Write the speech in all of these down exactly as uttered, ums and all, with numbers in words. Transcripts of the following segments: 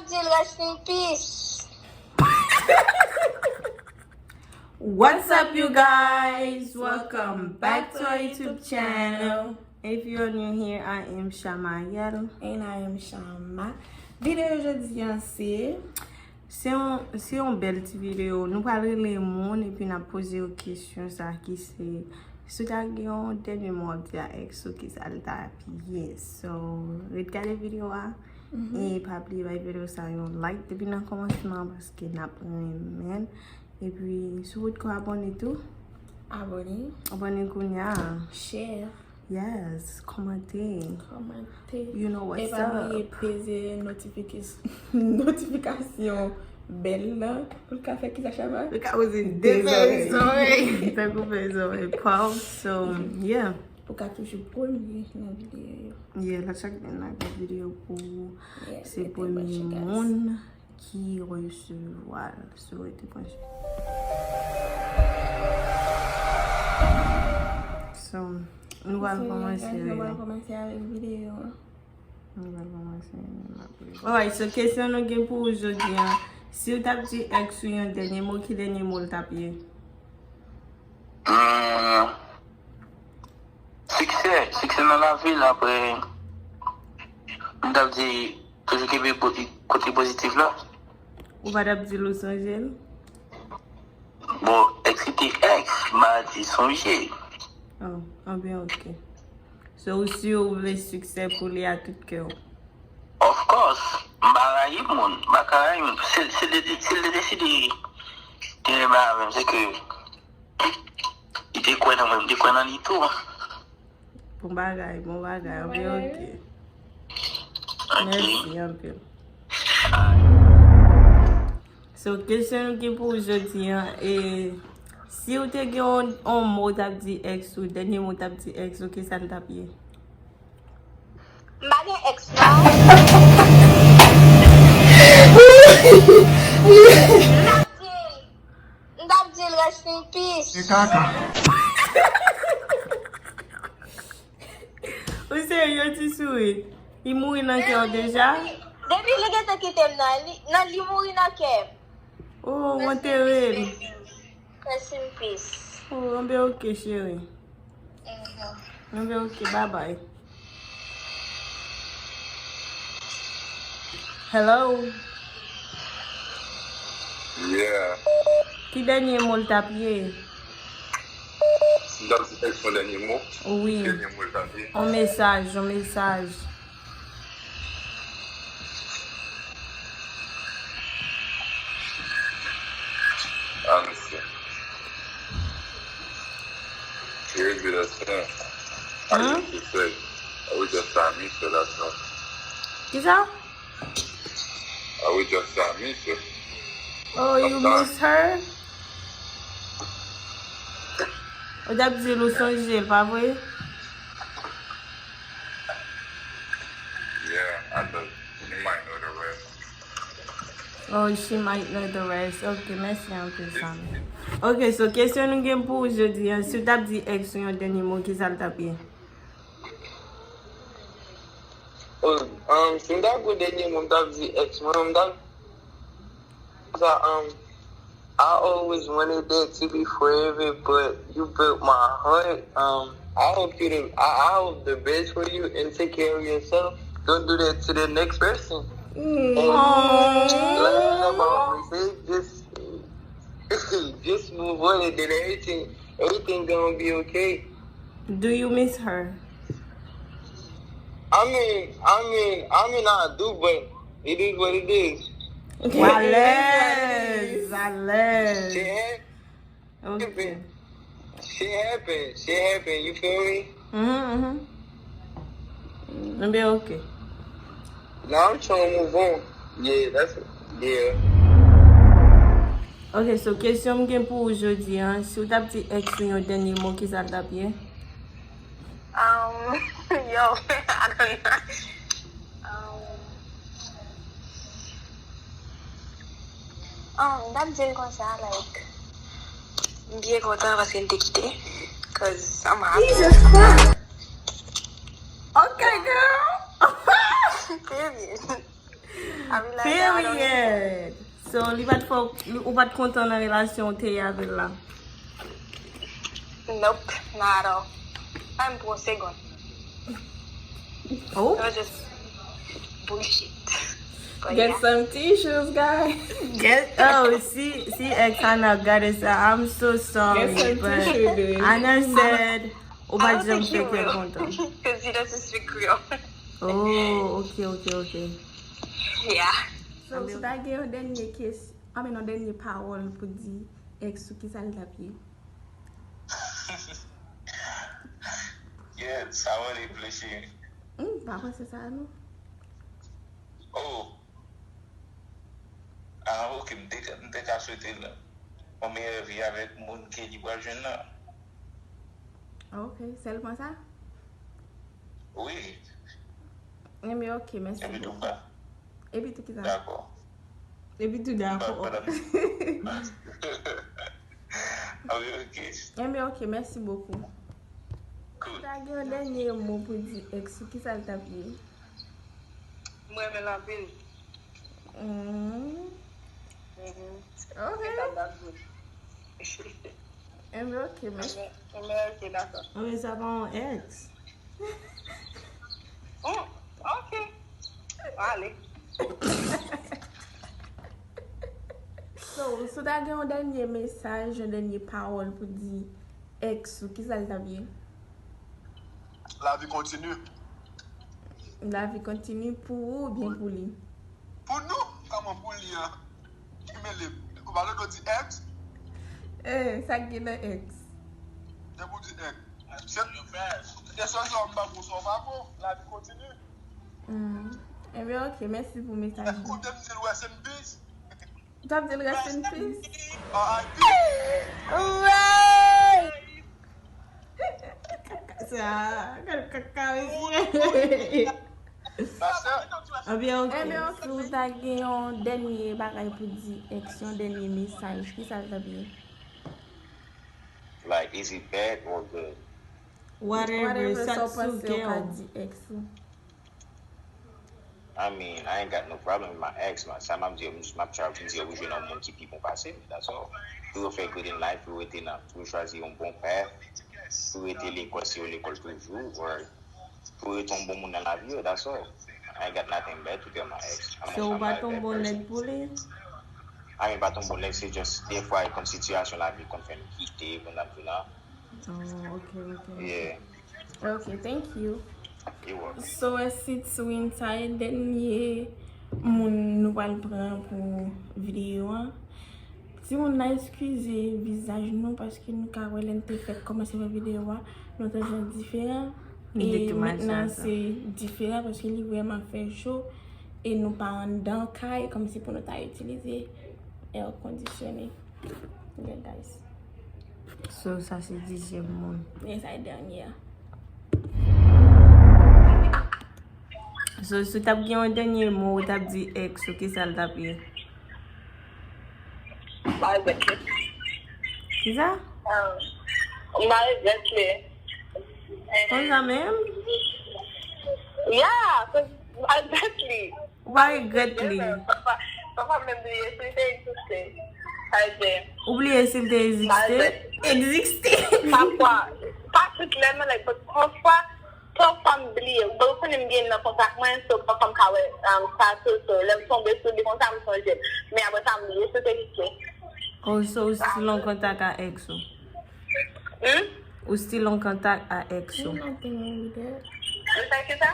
Di l rest in peace. What's up, you guys? Welcome back to our YouTube channel. If you're new here, I am Shamayel. And I am Shama. Videyo jodi a se Se yon, se yon bèl ti videyo. Nou pral rele moun epi n ap poze yo kesyon sa ki se, si w ta gen yon dènye mo w ap di a ex ou, kisa l t ap ye? So, ret gade videyo a. E pa bliye bay videyo sa yon like depi nan kòmansman paske n ap renmen l. Epi, si w potko abòne tou, abòne. Abòne kounye a. Share. Yes, kòmante. Kòmante. You know what's up. E pa bliye peze notifikis-, notifikasyon bèl la pou l ka fè kisa, Shama? Pou l ka poze de fè zòrèy. Tankou fè zòrèy pa w. So, yeah. Pou ka toujou premye nan videyo yo. Yeah, la chak gen nan videyo pou ou. Yeah, se premye moun ki resevwa l. So, rete branche. So, nou pral kòmanse. Nou pral kòmanse avèk videyo a. Nou pral kòmanse. Alright, so kesyon nou gen pou ou jodi a. Si w t ap di ex ou yon dènye mo, ki dènye mo l t ap ye? Hmm, siksè, siksè nan lavi l, apre, m t ap di, toujou kenbe kote, kote pozitif la. Ou pa t ap di l ou sonje l? Bon, ex se te ex, m pa di sonje. Oh, anben, ok. So, ou si ou vle siksè pou li a tout kè w? Of course. M pa rayi moun, m pa ka rayi moun. Si, si, si l te deside te renmen avè m, se ke li te kwè nan mwen, m te kwè nan li tou. Bon bagay, bon bagay, anpil, ok. Ok. Mèsi anpil. So, kesyon nou gen pou ou jodi a, e, si w te gen yon, yon mo w t ap di ex ou, dènye mo w t ap di ex ou, kisa l t ap ye? M pa gen ex, non. M t ap di l, m t ap di l rest in peace. E kaka. Ou serye, ti sourit? Li mouri nan kè w deja? Depi li gentan kite m nan, li, nan li mouri nan kè m. Oh, w antere l. Rest in peace. Oh, anben ok, cheri. Mhm. Anben ok, bye bye. Hello? Yeah. Ki dènye mo l t ap ye? M t ap di ex mwen dènye mo. Wi. Ki dènye mo l t ap ye? On mesaj, on mesaj. Honestly. Here's what I said. I would just say, I would just say I miss her, that's all. Kisa? I would just say I miss her. Oh, you miss her? Ou t ap di l ou sonje l, pa vre? Yeah, I know. You might know the rest. Oh, she might know the rest. Ok, mèsi anpil, Samy. Ok, so kesyon nou gen pou ou jodi a, si w t ap di ex ou yon dènye mo, kisa l t ap ye? Oh, um, si m ta gen dènye mo, m t ap di ex mwen, m t ap sa, um, I always wanted that to be forever, but you broke my heart. Um, I hope you the, I, I hope the best for you and take care of yourself. Don't do that to the next person. And last time I would say, just, just move on and then everything, everything gonna be okay. Do you miss her? I mean, I mean, I mean, I do, but it is what it is. Alèz, alèz. Shit happen. Shit happen. Shit happen. You feel me? Mhm, mhm. Anben, ok. Now I'm trying to move on. Yeah, that's it. Yeah. Ok, so kesyon m gen pou ou jodi a, si w t ap di ex ou yon dènye mo, kisa l t ap ye? Um, yo, I don't know. Um, um, m t ap di l konsa, like, m byen kontan paske n te kite, 'cause I'm happy. Jesus Christ! Ok, girl! Period. I be like, period. Period. So, li pa t fè w, ou pa t kontan nan relasyon w te ye avè l la? Nope, not at all. Pa menm pou yon segonn. Oh. It was just bullshit. But Get yeah. Some tissues, guys. Get, oh, si, si ex Ana gade sa, I'm so sorry, Get some but tissue, babe. Ana said, ou I pa don't janm think he fè kè will. kontan. Because he doesn't speak Creole. Oh, ok, ok, ok. Yeah. So, si w ta gen yon dènye kesyon, I mean, yon dènye pawòl pou di ex ou, ki sa l t ap ye? Yeah, sa mwen reflechi. Hmm, pa panse sa, non. Oh. Ah, ok, m te, m te ka swete l yon meyè vi avèk moun ke li pral jwenn nan. Ok, sèlman sa? Wi, Enben, ok, mèsi epi tou bokou. pa. Epi tou ki sa? Dakò. Epi tou Pa, dakò. pa nan. Ok, ok. Enben, ok, mèsi bokou. Cool. Ta gen yon dènye mo pou di ex ou, ki sa l t ap ye? Mwen renmen l anpil. Hmm, Mhm. ok. Se sa m t ap di. Enben, ok, mèsi. Men, men, ok, dakò. Anben, sa pa yon ex. Hmm, ok. Ale. So, si w ta gen yon dènye mesaj, yon dènye pawòl pou di ex ou, ki sa l t ap ye? Lavi kontini. Lavi kontini pou ou oubyen pou li? Pou nou, kòman pou li an? Ki mele? Ou pa konn di ex? Eh, sa k gen nan ex? Depi w di ex. Se, se sèl sa m pa pou sa w pa pou. Lavi kontini. Hmm. Enben, ok, mèsi pou mesaj ou. Ou te m di l rest in peace. Ou t ap di l rest in peace? R I P. Alright! Sa, gade kaka, mesye. Pastè. Anben, ok. Enben, ok, si w ta gen yon dènye bagay pou di ex, yon dènye mesaj, ki sa l t ap ye? Like, is it bad or good? Whatever, sa k Whatever sa w sou panse w kè ka w. Di ex ou. I mean, I ain't got no problem with my ex, man. Sa m ap di, m ap try pou m di, ou jwenn yon moun ki pi bon pase m, that's all. Pou yo fè good in life, pou yo rete nan, pou yo chwazi yon bon path, pou yo rete lekòl, si yo lekòl toujou, or pou yo rete yon bon moun nan lavi yo, that's all. I ain't got nothing bad to tell my ex. I'm a, So, ou I'm pa not a t yon bad bon person. Nèg pou li? I mean, pa t yon bon nèg, se just, defwa, e kòm sitiyasyon lavi konn fè nou kite, konn ap vin la. Oh, ok, ok. Yeah, Ok, thank you. you welcome. So, S C Twin, sa e dènye moun nou pral pran pou videyo an. Timoun nan eskize vizaj nou paske nou ka wè lè n te fèk kòmanse fè videyo a, nou te jan diferan. Li te E tou mal mentnan sa. Se diferan paske li vrèman fè cho e nou pa anndan kay kòmsi pou nou ta itilize air conditioning. Yeah, guys. So, sa se dizyèm moun. Men sa e dènye a. So, si w t ap gen yon dènye mo, ou t ap di ex ou, ki sa l t ap ye? M pa regrèt li. Ki sa? M pa regrèt li. Konsa menm? Yeah, m pa regrèt li. Ou pa regrèt li? Papa, papa menm bliye si l te egziste. Sa vle di, Ou bliye si l te egziste? Egziste! Pafwa, pa tout lè non, like, but pafwa, pafwa m bliye. Bon, ou konnen m gen nan kontak mwen, so pafwa m ka wè um, status, so lè m tonbe sou li konsa, m sonje l. Men apre sa, m bliye si l te egziste. Oh, so ou still an kontak a ex ou? Hmm? Ou still an kontak a ex ou? Ain't nothing wrong with that. Ou sa ki sa?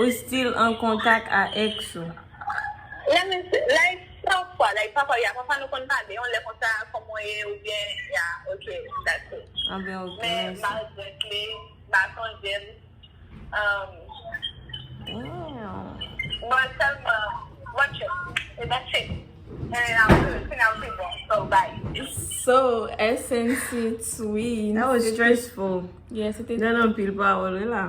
Ou still an kontak a ex ou? Let me see, like, pafwa, like, pafwa, yeah, pafwa nou konn pale, yon lè konsa, kòman w ye, oubyen, yeah, ok, that's it. Anben, ok, Men, m pa mèsi. regrèt li, m pa sonje l. Um, Damn. Mwen sèlman, mwen tchè, e that's it. And I'm good, and I'm people, so bye. So, S N C Twin. That was stressful. Yeah, se te Nan anpil pawòl, wi la.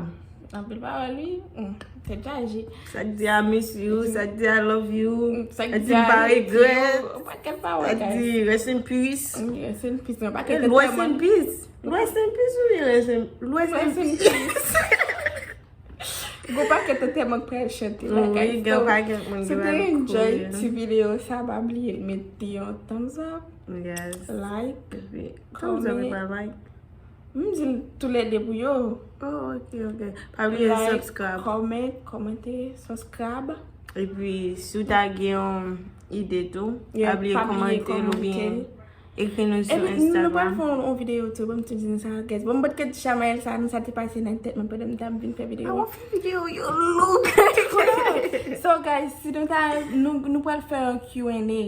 Anpil pawòl, wi. Mm, tèt chaje. Sa k di I miss you, sa k di I love you, Sa sa k k di di m pa I hate you. regrèt, Yon pakèt sa pawòl, k guys. Di rest in peace. Mm, rest in peace, yon pakèt Rest in tèlman. Peace. Rest in peace, wi, rest in, rest in Rest in peace. Gon pakèt antèman k pral chante la, Wi, guys. gen pakèt moun Si ki w te pral enjoy kouri. Ti videyo sa, pa bliye mete yon thumbs up, Yes. Like, Epi, thumbs up comment. Epi like. M di l toulède pou yo. Oh, ok, ok. Pa bliye Like, subscribe. Comment, kòmante, subscribe. Epi, si w ta gen yon ide tou, Yeah, pa bliye pa bliye kòmante l oubyen kòmante. Ekri nou sou Epi nou pral Instagram. fè yon, yon videyo tou, ban m tou di nou sa, guys. Bon, m pa t ket Chamael sa, nou sa te pase nan tèt mwen pandan m t ap vin fè videyo. An fè videyo, yo look. So, guys, si nou ta, nou, nou pral fè yon Q and A.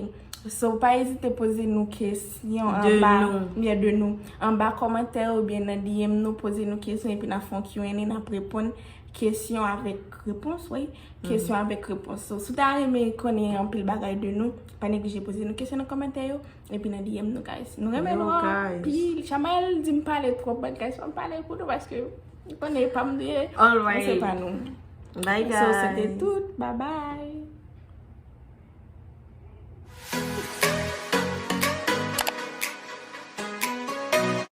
So, pa ezite poze nou kesyon De anba. nou. Yeah, de nou. Anba kòmantè oubyen nan D M nou, poze nou kesyon epi n ap fè yon Q and A, n ap reponn kesyon avèk repons, wi. Kesyon avèk repons. So, si w ta renmen konnen anpil bagay de nou, pa neglije poze nou kesyon nan kòmantè yo. Epi nan D M nou, guys. Nou renmen Yo, nou guys. Anpil. Chamael di m pale twòp, but guys, m pale pou nou paske m konnen e pa m li ye. Alright. Men se pa nou. Bye, guys. So, se te tout. Bye bye.